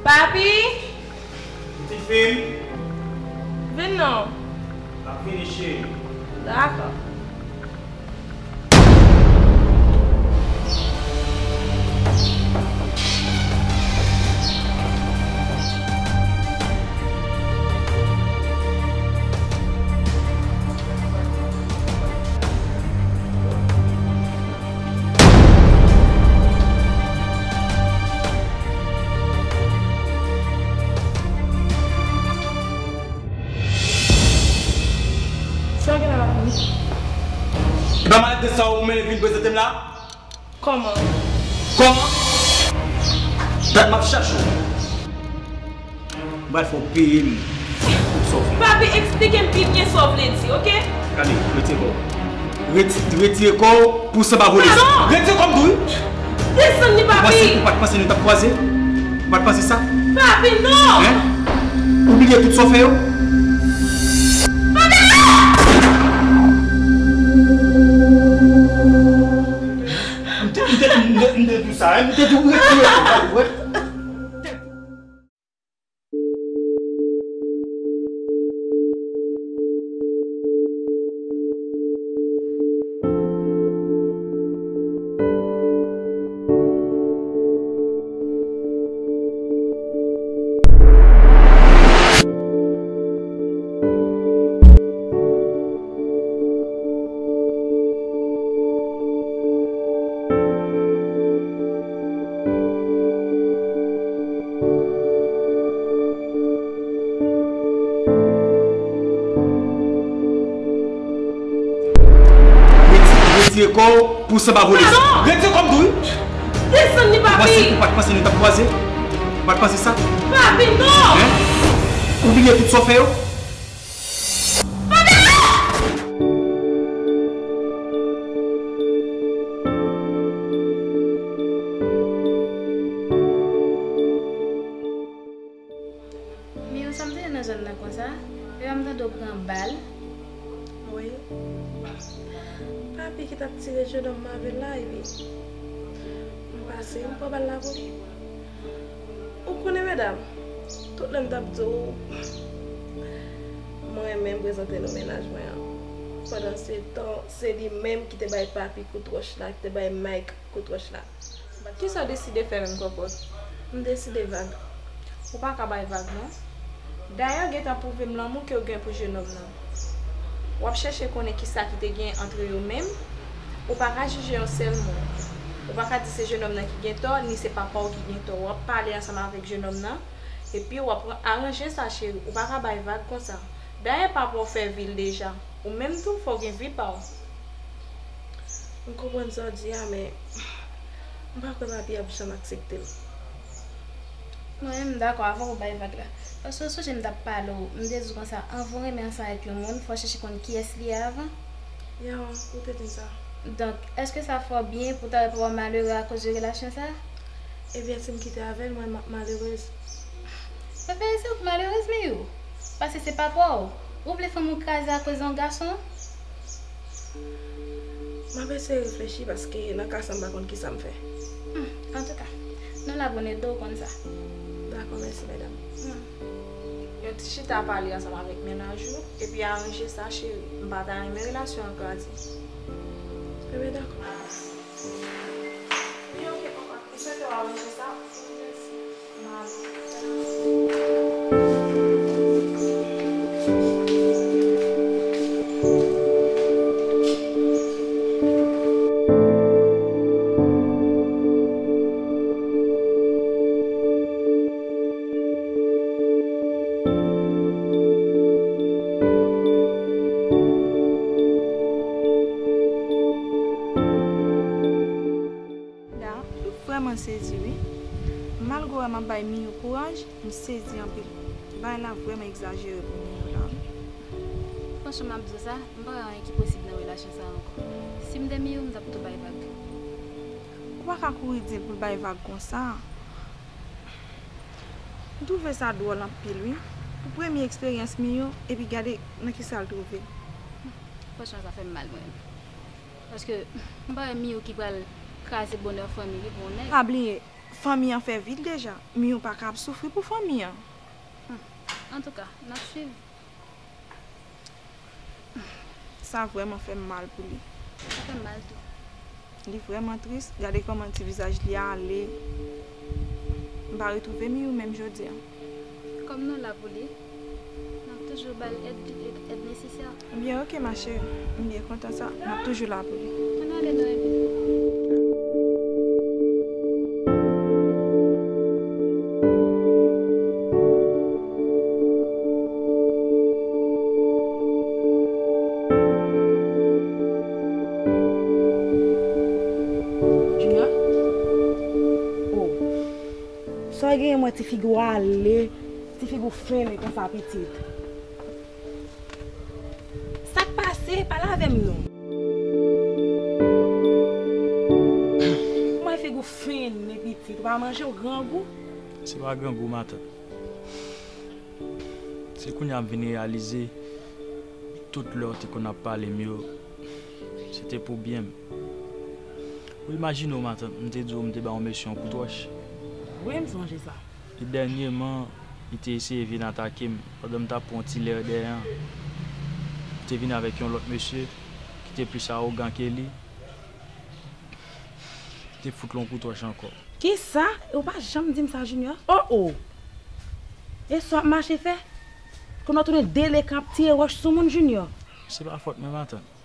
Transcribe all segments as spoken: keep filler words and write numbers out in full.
Papi! Pitit fi m. Vin non. M ap vini, cheri. Dakò. Sa w gen la, papi? Epa malèt sa ou mennen vin prezante m la? Kòman? Kòman? Dat m ap chache w. M pral fè w peye m tout sa w fè. Papi, eksplike m pi byen sa w vle di, oke? Gade, retire kò w. Reti-, retire kò w pou san pa vole. Padon! Retire kò w m di w wi. Desann li, papi! Ou panse, ou pa t panse nou t ap kwaze? Ou pa t panse sa? Papi, non! Hein? Ou bliye tout sa w fè yo? Papi, non! M te, m te, m te, m te di w sa, hein? M te di w retire kò w, wè. Reti-, retire kò w pou san pa vole. Padon! Retire kò w m di w wi. Desann li, papi! Ou panse, ou pa t panse nou t ap kwaze? Ou pa t panse sa? Papi, non! Hein? Ou bliye tout sa w fè yo? Miyou, sa m te nan zòn nan konsa, epi m tande w pran bal. Wi. Papi ki t ap tire jennonm avè l la, epi m pase, m pran bal la pou li. Ou konnen, medam, tout lè m t ap di w, mwen renmen prezante nou mennaj mwen an. Pandansetan, se li menm ki te bay papi kout wòch la, ki te bay Mike kout wòch la. Kisa w deside fè menm, kòkòt? M deside vag. Ou pa ka bay vag, non. Dayè, w gentan pwouve m lanmou ke w gen pou jennonm nan. W ap chèche konnen kisa ki te gen antre yo menm. Ou pa ka jije yon sèl moun. Ou pa ka di se jennonm nan ki gen tò, ni se papa w ki gen tò. W ap pale ansanm avèk jennonm nan, epi w ap aranje sa, cheri. Ou pa ka bay vag konsa. Dayè, papa w fè vi l deja. Ou menm tou, fò w gen vi pa w. M konprann sa w di a, men m pa kwè papi ap janm aksepte l. Mwen menm, m dakò avè w pou bay vag la. Paske w sonje m t ap pale w, m te di w konsa, anvan w renmen ansanm avèk yon moun, fò w chèche konn kiyès li ye avan. Ya, ou te di m sa. Donk, èske sa fè w byen pou w ta wè papa w malere akoz de relasyon sa a? Ebyen, si m kite avè l, mwen, m ap malerez. Prefere se ou k malerez, Miyou. Paske se papa w. Ou vle fanm ou kraze akoz yon gason? M ap eseye reflechi paske nan ka sa m pa konn kisa m fè. Hmm, antouka, nou la pou n ede w konn sa. Dakò, mèsi, medam. Hmm. Yon ti chita pale ansanm avèk mennaj ou, epi aranje sa, cheri. M pa ta renmen relasyon an kraze. Ebyen, dakò. Wi, oke, papa. M swete w aranje sa. Da, m vrèman sezi wi. Malgre w wè m ap bay Miyou kouraj, m sezi anpil. Bagay la vrèman egzajere pou Miyou la wi. Franchman, m ap di w sa, m pa wè anyen ki posib nan relasyon sa a ankò. Si m te Miyou, m t ap tou bay vag. Ou pa ka kouri di l pou l bay vag konsa. M twouve sa dwòl anpil wi. Pou premye eksperyans Miyou, epi gade nan kisa l twouve l. Franchman, sa fè m mal mwen menm. Paske m pa wè Miyou ki pral kraze bonè fanmi li pou yon nèg. Pa bliye, Fanmi an fè vid deja. Miyou pa ka ap soufri pou fanmi an. Hmm. Antouka, n ap swiv. Sa vrèman fè m mal pou li. Sa fè m mal tou. Li vrèman tris. Gade kòman ti vizaj li ale. M pa retwouve Miyou menm jodi a. Kòm nou la pou li, n ap toujou ba l èd, èd, èd nesesè. Ebyen, oke, ma chérie. M byen kontan sa. M ap toujou la pou li. Ann ale non, Evi. Junior? Oh. Sa w genyen, mwen, ti figi w ale, ti figi w fennen konsa, pitit. Sa k pase? Pale avè m non. Kòman figi w fennen, pitit? Ou pa manje, w grangou? Se pa grangou, matant. Se kounye a m vin reyalize tout lè w te konn ap pale m yo, se te pou byen m. Ou imajine w, matant, m te di w m te ba yon mesye yon kout wòch. Wi, m sonje sa. E dènyèman, li te eseye vin atake m pandan m t ap pran yon ti lè dèyè an. Li te vin avèk yon lòt mesye ki te plis awogan ke li. Li te fout l yon kout wòch ankò. Kisa? E w pa janm di m sa, Junior? Oh, oh! E sa w ap mache fè? Kounye a w tounen delekan ap tire wòch sou moun, Junior. Se pa fòt mwen, matant.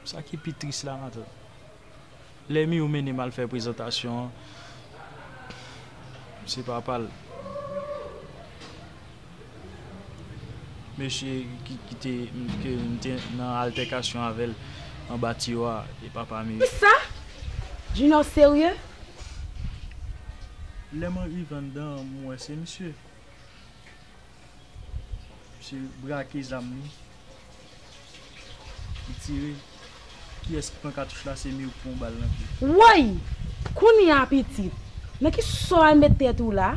Sa ki pi tris la, matant, lè Miyou mennen m al fè prezantasyon an, se papa l. Mesye ki, ki te, ke m te nan altèkasyon avè l anba tiyo a, e papa Miyou. Kisa? Junior serye? Lè m rive anndan an, m wè se misye. Misye brake zam li. Li tire. Kiyès ki pran katouch la, se Miyou ki pran yon bal nan pye. Woy! Kounye a, pitit, nan ki sò w al met tèt ou la?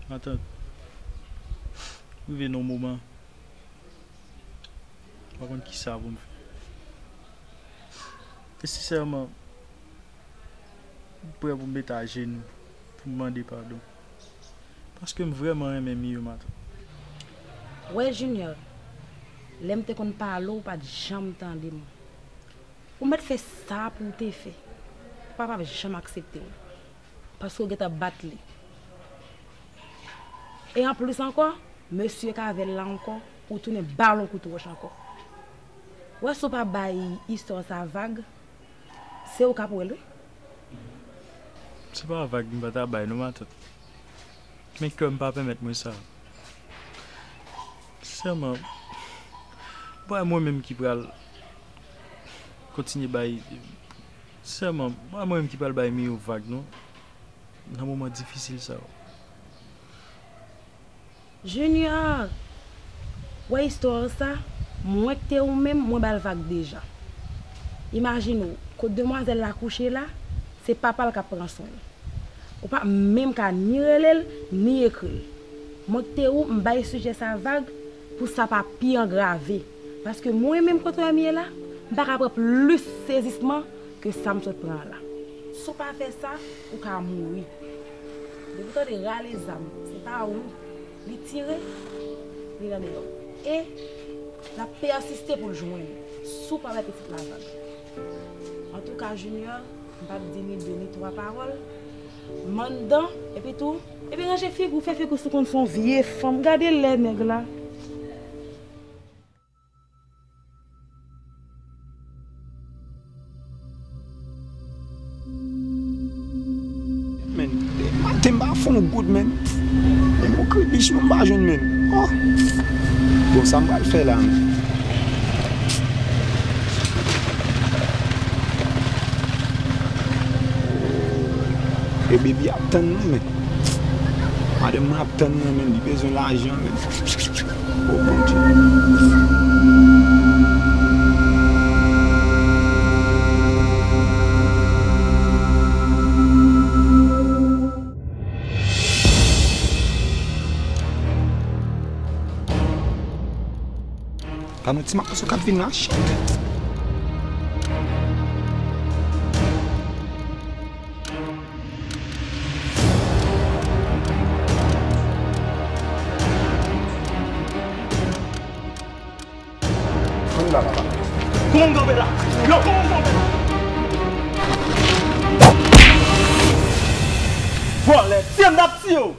Matant, rive nan yon moman, m pa konn kisa pou m fè. E sensèman, m prè pou m met ajenou, pou m mande padon. Paske m vrèman renmen Miyou, matant. Wè, Junior, lè m te konn pale w, ou pa t janm tande m. Ou mèt fè sa pou w te fè. Papa p ap janm aksepte w. Paske w gentan bat li. E anplis ankò, mesye k avè l la ankò, ou tounen ba l yon kout wòch ankò. Ou wè, si w pa bay istwa sa vag, se ou k ap wè l, wi. Se pa vag m pa ta bay non, matant. Men kè m pa pèmèt mwen sa. Sèman, pa mwen menm ki pral kontinye bay, sèman, pa mwen menm ki pral bay Miyou vag non, nan moman difisil sa yo. Junior, wè istwa sa, mwen k te ou menm, mwen ba l vag deja. Imajine w, kot demwazèl la kouche la, se papa l k ap pran swen l. Ou pa menm ka ni rele l, ni ekri l. Mwen k te ou, m bay sijè sa vag pou sa pa pi angrave. Paske mwen menm kote w wè m ye la, m pa ka pran plis sezisman ke sa m sot pran an la. Si w pa fè sa, ou ka mouri. Depi w tande rale zam, se pa ou. Li tire, li nan deyò. E l ap pèsiste pou l jwenn, si w pa bay pitit la vag. Antouka, Junior, m p ap di ni de ni twa pawòl. M anndan, epi tou, epi ranje figi w, fè figi w si w konn se yon vye fanm. Gade lè nèg la. Men, maten m pa fè yon goud, men. Menm yon kribich, menm m pa jwenn, men. Oh! Bon, sa m pral fè la, men? E baby ap tann mwen, men. Madanm mwen ap tann mwen, men. Li bezwen lajan, men. O Bondye. Pa manti, m ap panse w k ap vin mache. Moun kanpe la. Yo, moun kanpe la. Vòlè, tiye m, n ap tiye w.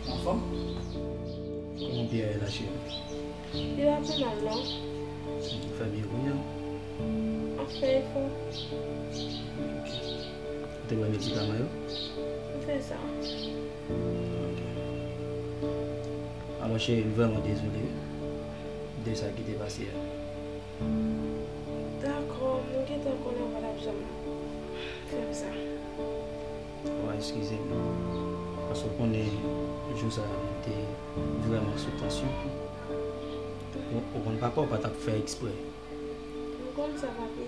Anfòm? Kòman Pierre ye la, cheri? Li pa pi mal, non. Ou fè byen kounye a. Ap fè efò. Ou te pran medikaman yo? M fè sa. Ok. Alò, cheri, m vrèman dezole de sa ki te pase a. Dakò, m gentan konnen ou pa t ap janm fè m sa. Wa, eskize m. Paske w konnen, jou sa a, m te vrèman sou tansyon. Ou, ou konn papa, ou pa t ap fè eksprè. M konn sa, papi.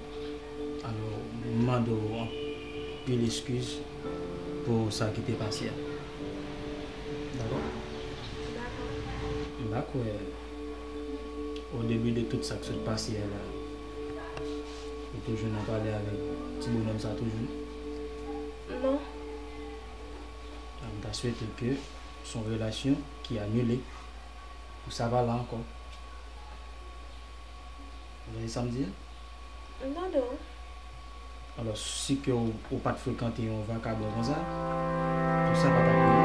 Alò, m mande w anpil eskiz pou sa ki te pase a. Dakò? Dakò. M pa kwè, o debi de tout sa k sot pase a la, ou toujou nan pale avèk ti bonòm sa toujou? Non. M ta swete ke se yon relasyon ki anile pou sa pa la ankò. Ou tande sa m di a? M tande w. Alò, si ke w, ou pa t frekante yon vakabon konsa, tout sa pa t ap rive.